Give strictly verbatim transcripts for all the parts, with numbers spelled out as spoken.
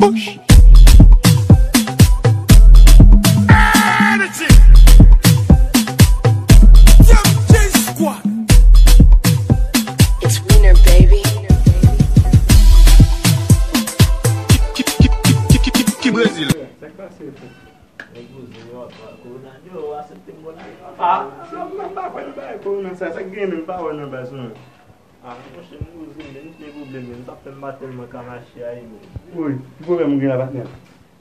It's Wiener, baby. Ki Brezil? Sa k pase, frè? Nèg Brezil yo ap pran korona, yo asepte m bon la. Ah, m pa kwè nan bagay korona sa, sa k gen menm, m pa wè nan baz non. Ah, monchè, m Brezil, men m gen pwoblèm, men m t ap fè m pa tèlman ka mache a, men. Wi, ki pwoblèm ou gen la, patnè?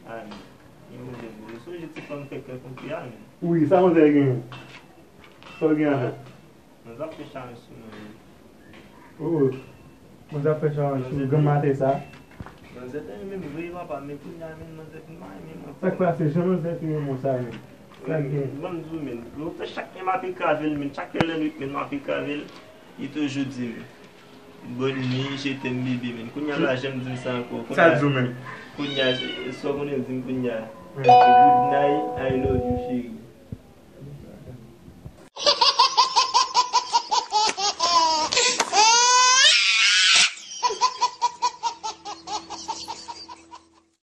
Ah, men, gen pwoblèm, men. Sonje ti fanm fè kè konpli a, men. Wi, sa manzè genyen? Sa w gen avè l? Manzè ap fè chaj sou mwen, men. Oh, manzè ap fè chaj sou granm maten sa? Manzè te renmen m vre, papa, men kounye a, men manzè fin pa renmen mwen. Sa k pase? Jan manzè te renmen w sa, men. Sa k gen? Ban m di w, men. Lontan chak lè m ap ekrave l, men. Chak lè lè nwit, men, m ap ekrave l. Li toujou di m, "Bonne nuit, je t'aime, bébé," men. Kounye a la, janm di m sa ankò. Sa l di w menm? Kounye a, se, sa w konnen l di m kounye a? Hmm. "Good night, I love you, chérie."